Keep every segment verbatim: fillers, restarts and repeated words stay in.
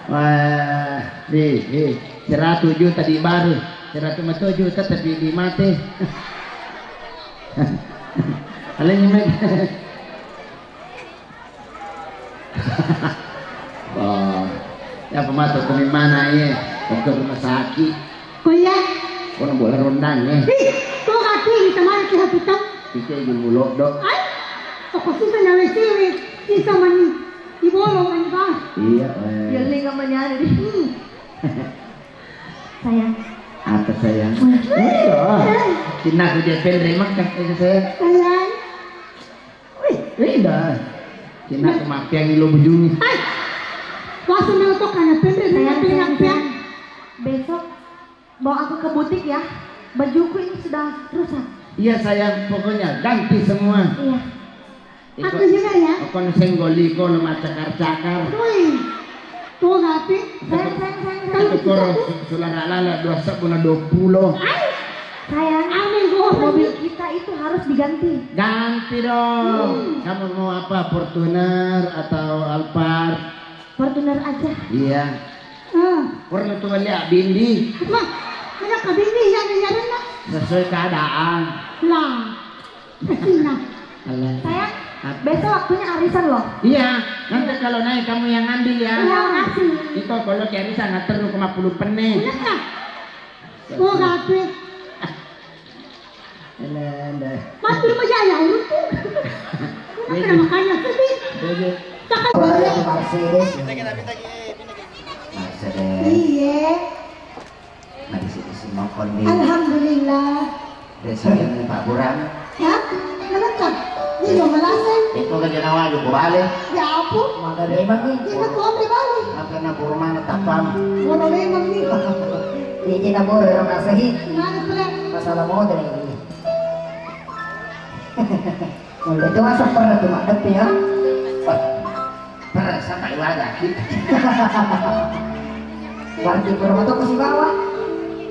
Wah, di, di, seratus juta di baru, seratus lima puluh juta tapi di mate. Alanya, Mek. Oh, ya pemata kami mana ya? Ke rumah sakit. Kuya. Kono bola rondang ya. Ih, kau hati di teman kita hutang. Kita ibu mulok dok. Ai, kau susah nyawa siwi. Sisa mani. Di bolong mani bang. Iya, eh. Ya, lenga mani ada di. Hmm. Sayang. Apa sayang? Iya. Cinna aku dia penre makan itu sayang. Sayang. Wih, beda. Cinna aku mapiang lo bujungi. Hai. Puasa melo toh kana penre. Sayang, sayang, sayang. Besok bawa aku ke butik ya. Bajuku ini sudah rusak. Iya sayang, pokoknya ganti semua. Iya. Aku juga ya. Aku senggoli kono macakar-cakar. Wih. Tuh, tapi. Sayang, sayang, sayang, sayang. Itu koro sulara lala dua sepuluh dua puluh. Hai. Sayang, mobil kita itu harus diganti. Ganti dong. Hmm. Kamu mau apa? Fortuner atau Alphard? Fortuner aja. Iya. Hmm. Pernah tuh lihat bindi. Mah, mana ke bindi yang nyarinya? Sesuai keadaan. Lah. Sina. Alah. Sayang, besok waktunya arisan loh. Iya, nanti kalau naik kamu yang ambil ya. Iya, makasih. Itu kalau ke arisan ngatur lu ke lima puluh penne. Bener nggak? Oh, rapi. Elenda. Mas, belum aja ya, urutku. Kenapa makanya sedih? Takkan boleh. Mercedes. Mercedes. Iya. Nah, di sini si Mokon nih. Alhamdulillah. Desa ini Pak Burang. Hah? Kenapa? Ini dong malasan. Itu kan jenawa juga balik. Ya apa? Maka dia emang nih. Kita tuh balik. Apa na burung mana tapam? Bodoh memang nih. Ini kita boleh orang kasih. Mana pula? Masalah modal ini. Itu masa pernah cuma depi ya. Wah, pernah sampai wajah kita. Berarti pernah tuh ke bawah.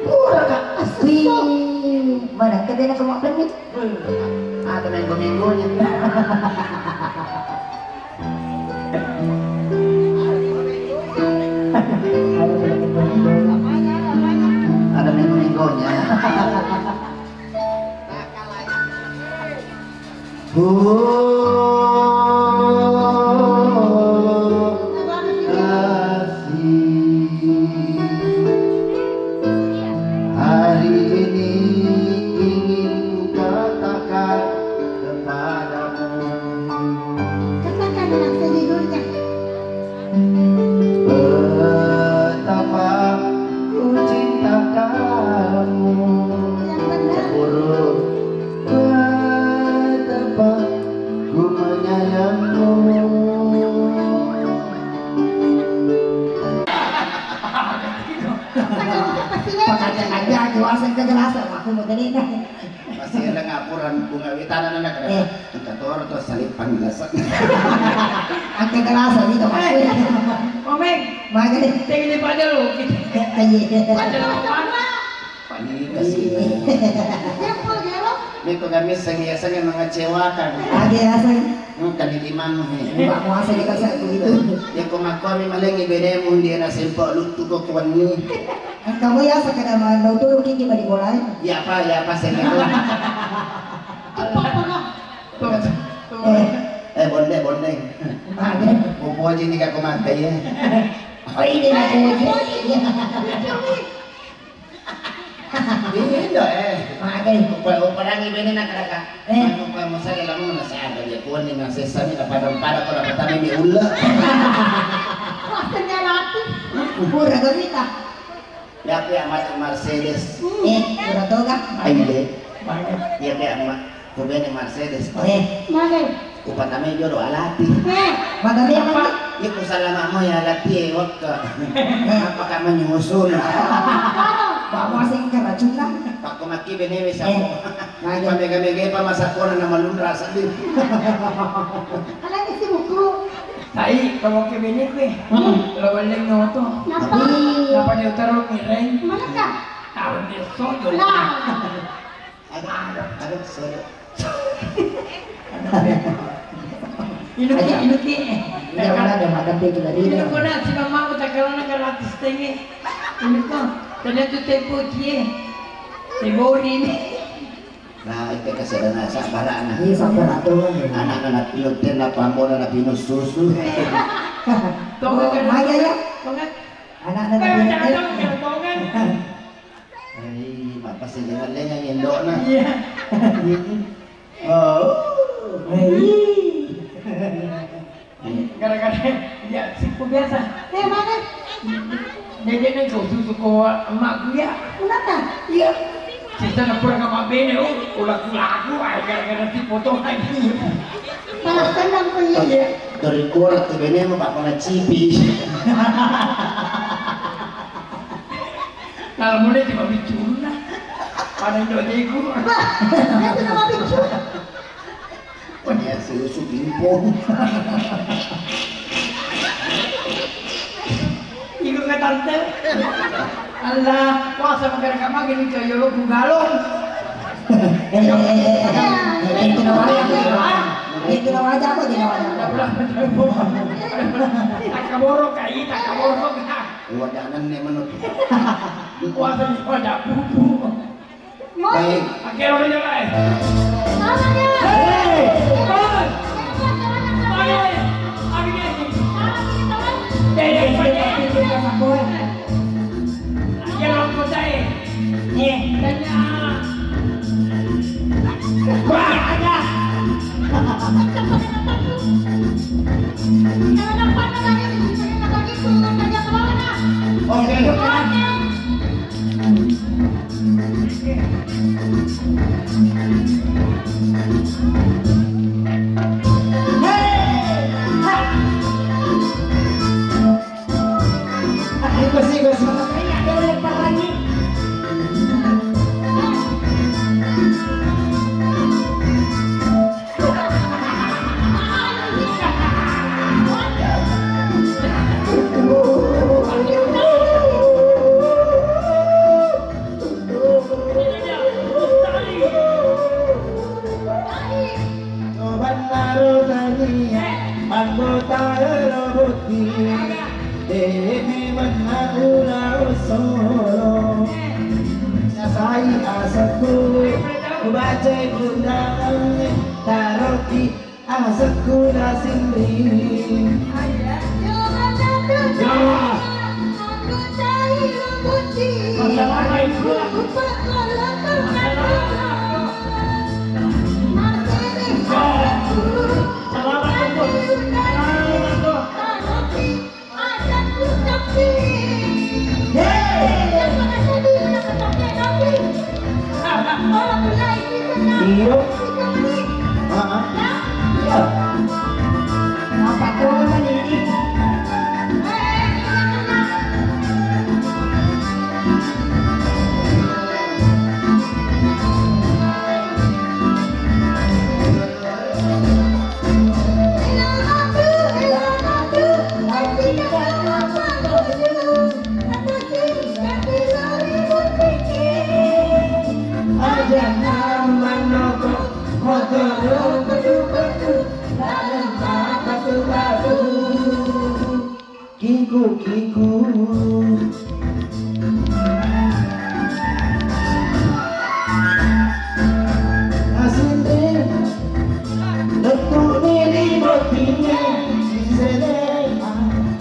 Pura kak. Wih, mana kedai semua penyit. Ada minggu-minggunya. Ada minggu-minggunya. Oh, kasih, hari ini ingin ku katakan kepadamu. Katakan dengan sejujurnya. Betapa ku cinta kamu. Yang benar. Cemburu. Betapa ku menyayangmu. Pakai aja, aja, aja, aku mau jadi. Masih ada ngapuran bunga witana nana kada. Eh. Engka toro to salip panggilasan. Angka kalasa ni to. Eh, Omeng. Maka ni. Tengok ni pada lo. Aye. Pada lo mana? Panika sih. Siapa dia lo? Meko kami sengi-sengi mengecewakan. Ade asal. Engka ni limamu he. Mbak muasa dikasih begitu. Ya ko makkuami malengi benemu dia nasempok luttu ko kuanni. Engka mo yaseng kada manau turu kiki bali bolai. Iya apa, iya apa sing aku. Eh, eh, bonde, bonde. Mane? Mupoji ni kako mate ya. Oh, ini nak puji. Iya, eh. Mane? Upa-, uparangi bene nak raka. Eh. Anu pa masala lamu na saga dia kuan ni na sesa ni na padang-padang ko na patani mi ulle. Wah, sendal aku. Pura gurita. Ya, ya, Mas Mercedes. Eh, pura toga. Ayo deh. Ya, ya, Ma. Ku bene Mercedes. Eh. Mane? Ku patamai jodo alati. Eh. Magari apa? Iku salama mo ya alati e wakka. Eh. Apa kamu nyusun? Bawa sing keracunan. Pakko makki bene wis. Eh. Apa? Mane? Pamega-mega pa masakona na malunra seddi. Alati si buku. Tai, kamu ke bini kue. Hmm. Lo balik ngoto. Napa? Napa dia taruh miring? Mana kah? Taruh dia sojo. Lah. Aduh, aduh, aduh, sojo. Inuki, inuki. Iya, mana ada makan teh kita ini. Inuki, mana si mama aku tak kalau nak Ini kok, ternyata tempo kie, tempo ini. Nah, itu kesedana sabbarana. Iya, sabbara' tu kan. Anak-anak pilot dan apa mau dan pinus susu. Tongan kan? Oh, iya, iya. Tongan. Anak-anak pilot. Tongan, tongan. Hei, bapak sih lengan-lengan indokna. Iya. Oh. Hei. Gara-gara ya siku biasa. Eh, mana? Jadi nih kau susu ko emakku ya. Kenapa? Iya. Sisa na pura ka mabbene, oh, ulaku-laku, ah, gara-gara si potong lagi. Balas dendam ko iya. Iya. Dari korak tu bene mau bakal cipi. Kalau mulai cuma bicara, pada Indonesia. Wah, itu nama bicara. Wah, dia susu pingpong. Iku ke tante. Allah, puasa makan kamar gini ke yolo galon. Eh, eh, eh, eh, eh, eh, itu namanya apa? Itu namanya apa? Itu namanya apa? Takaboro kai, takaboro kai. Wajanan ne menut. Puasa di wadah pupu. Baik. Oke, udah jalan. Hei, Bos. Oke. Oke. Oke. Oke. Oke, lo percaya. Nih, tanya. Wah, ada. Oke. Oke. Cobannaro tania anggota ero botting, de'mi mennang ula ussolo. Nasai asekku, ubacai undangan, taroki asekku nasinring. Ya. Masalah itu. Masalah itu. Selamat untuk. Selamat untuk. Iyo. Heeh. Iyo. Apa tuh ini? Kingku, kingku. Asinde, lettu'ni ri bottingnge, sisele,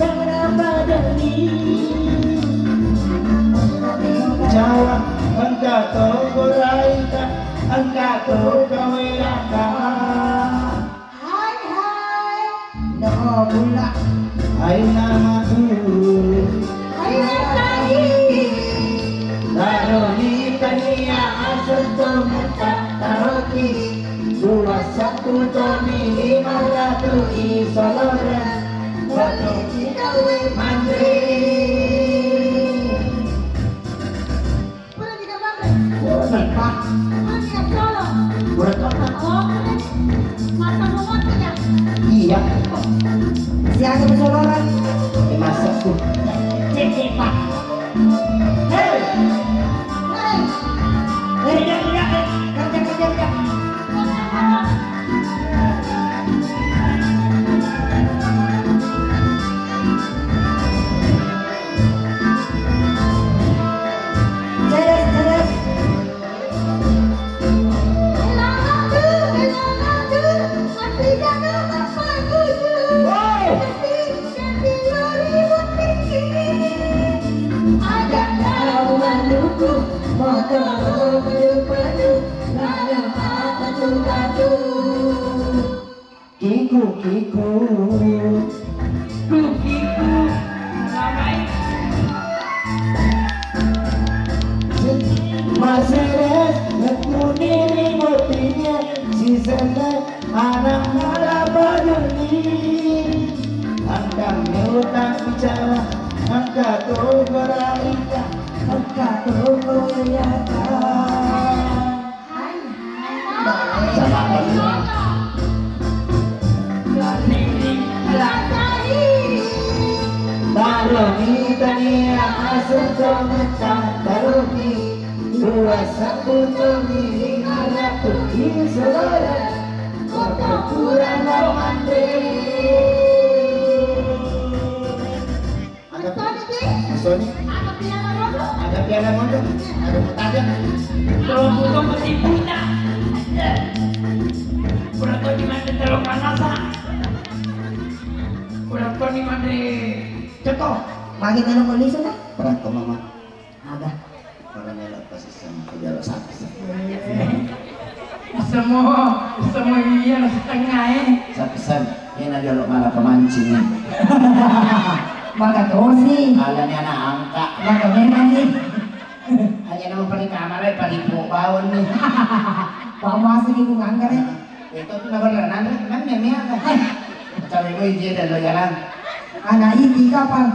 tana padanni. Jawa, engka to goraita, engka to kawelata. Hai, hai. No, bulla. Hai, namaku. Hai, hai, hai. Taroni tania aseng tometta taroki. Dua satu toni lima ratu isolore. Botiki kawe manre. Pura tidak makan. Pura, Pak. Pura tidak solo. Pura, Pak. Oh, pura ini. Makan mau makan ya? Iya. Siapa soloran? Ini masak tuh. Cek, cek, Pak. Hei. Hei. Hei, tidak, tidak, hei. Kerja, kerja, kerja. Kiku, kiku. Kukiku. Ramai. Maseres, lekunini motinya, si sene, anak mala baduni. Angka meutang bicara, angka to beralika, angka to koyaka. Baroni tania masuk ke Mekah, Baroni dua satu toni lima ratus di Solo. Kota Pura Mande. Ada apa? Sony? Ada piala mondo? Ada piala mondo? Ada pertandingan? Tolong buka peti puna. Kurang tahu di mana tolong panasa. Kurang tahu di mana cetok. Bagi tolong polisi, Pak. Perang ke mama. Aga. Ora melo pasisseng, kujalo sakkese. Semua, semua iya setengah, eh. Sakkese, iya na jolo mala pemancing, eh. Maka tosi. Alani anak angka. Maka memang nih. Aja nama pari kamar, eh, pari po bawon nih. Pak masih di bunga angker, eh. Itu tuh nabar nanti, kan ya, Mia, kan? Cari gue izin dan lo jalan. Anak ini kapan?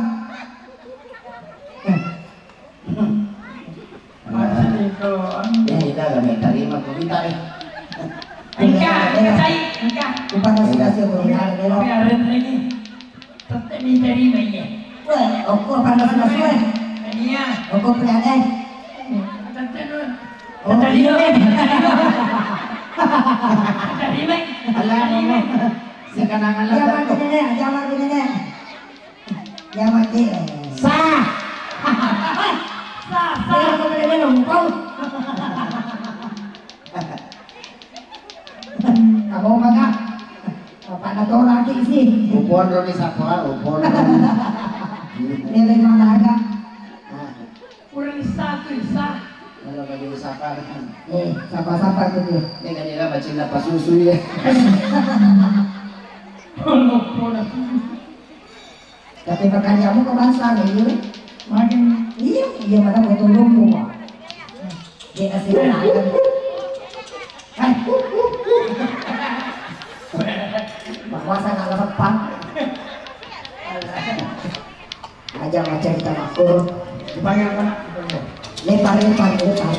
Eh. Masih itu. Eh, kita gak minta terima, kok minta, eh. Engka, engka, sai, engka. Upah kasih, kasih, bro. Tapi aren lagi. Tetep minta terima, iya. Weh, okko apa kasih, kasih, weh? Iya. Okko pria, eh. Tetep, Nur. Oh, tetep iya, terima. Weh. Tetep terima. Alah, ngomong. Sekarang aja alat mati, Nenek, aja mati, Nenek. Ya mati. Sah. Sah, sah. Kau boleh belum, kau. Kamu maka apa nak orang lagi sih? Upon Roni Sapora, upon. Nilai mana ada? Ah. Kurang satu, sah. Kalau bagi usaha. Eh, sapa-sapa tuh dia. Ini kan dia baca napa susu ya. Kalau kurang. Tapi makan jamu kok basah ya, iya? Makan. Iya, iya, makan betul lumpuh, Pak. Dia kasih makan. Hai. Puasa nggak lepas. Aja macam kita makur. Dipanggil apa, nak? Lepar, lepar, lepar.